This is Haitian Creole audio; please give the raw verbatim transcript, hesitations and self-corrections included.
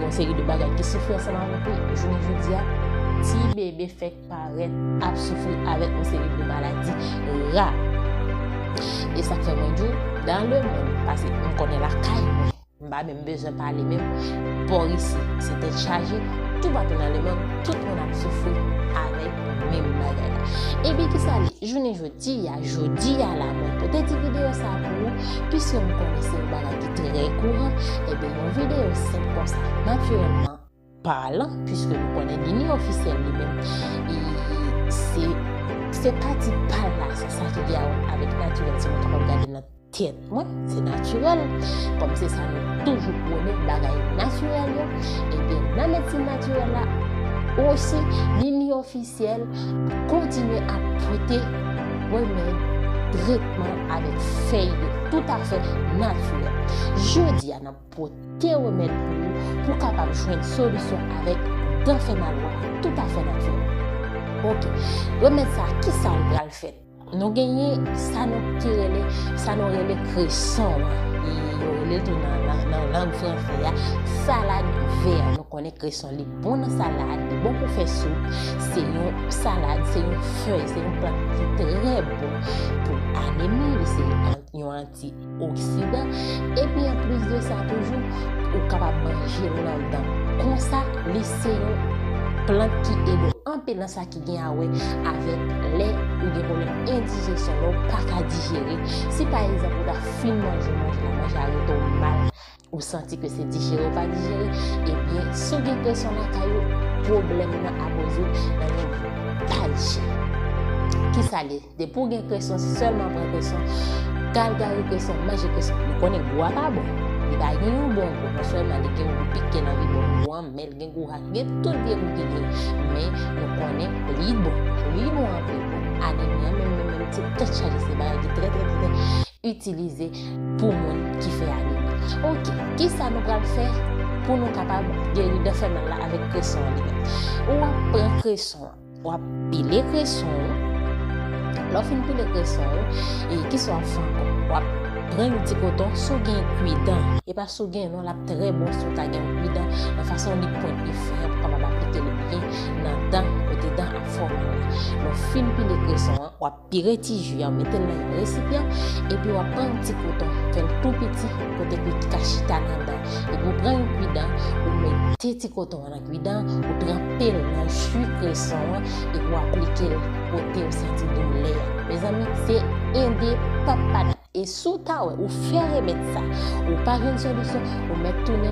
Yon seri de bagay ki soufri ansanm avèk li. Jounen jodi a, ti bebe fèk parèt ap soufri avèk yon seri de maladi ra. E sa k fè mwen di w, dans le monde, paske m konnen lakay mwen, m pa menm bezwen pale menm, bò isi, se tèt chaje, toupatou nan lemonn, tout moun ap soufri avèk menm bagay la. Epi kisa li, jounen jodi a, jodi a la, mwen pote ti videyo sa pou ou, piske m konnen se yon bagay ki trè kouran, ebyen yon videyo senp konsa, natirèlman palan, piske nou konnen Nini Ofisyèl li menm, li se, se pati pa l la, se sa ki gen a wè avèk natirèl, si nou kapab gade nan tèt mwen, se natirèl. Kòm se sa nou toujou pwone, bagay natirèl yo. Ebyen, nan medsin natirèl la osi, Nini Ofisyèl kontinye ap pote remèd, tretman avèk fèy yo, toutafè natirèl. Jodi a, n ap pote remèd pou ou, pou w kapab jwenn solisyon avèk dan fè mal ou a, toutafè natirèl. Oke, remèd sa, kisa l pral fè? Nou genyen sa nou ki rele, sa nou rele kreson an. E yo rele l tou nan, nan, nan lang franse a, salad vè. Nou konnen kreson li bon nan salad, li bon pou fè soup. Se yon salad, se yon fèy, se yon plant ki trè bon pou anemi, li se an-, yon antioksidan. Epi anplis de sa toujou, ou kapab manje l nan dan. Konsa, li se yon plant ki ede w anpil nan sa ki gen a wè avèk lè ou gen pwoblèm endijesyon, lè w pa ka dijere. Si pa egzanp ou ta fin manje, manje la, manje a rete w mal, ou santi ke se dijere ou pa dijere, ebyen, si w gen kreson lakay ou, pwoblèm nan ap rezoud nan yon pa ichi. Kisa l ye? Depi w gen kreson, sèlman pran kreson, galgari kreson, manje kreson. Nou konnen gou a pa bon. Li pa gen yon bon gou. Non sèlman li gen gou pike nan vi bon gou an, men l gen gou rak, gen tout vye gou ki gen. Men nou konnen li bon. Li bon anpil pou anemi an, menm, menm, menm, ti tèt chaje, se bagay ki trè, trè, trè, trè itilize pou moun ki fè anemi. Oke, kisa nou pral fè pou nou kapab geri dan fè mal la avèk kreson an li menm? Ou ap pran kreson an, w ap pile kreson an. Lè w fin pile kreson an, e kisa w ap fè ankò? W ap pran yon ti koton, si w gen kwidan. E pa si w gen non, l ap trè bon si w ta gen yon kwidan. Nan fason li pwent, li fen an, pou w kapab aplike l byen nan dan, kote dan ap fè w mal la. Lè w fin pile kreson an, w ap pire ti ji a, w mete l nan yon resipyan, epi w ap pran yon ti koton, fè l tou piti, kote ke li ka chita nan dan. Epi w pran yon kwidan, ou mete ti koton an nan kwidan, ou tranpe l nan ji kreson an, epi w aplike l kote w santi doulè a. Mezanmi, se ede papa dat. E si w ta wè, ou fè remèd sa, ou pa jwenn solisyon, ou mèt tounen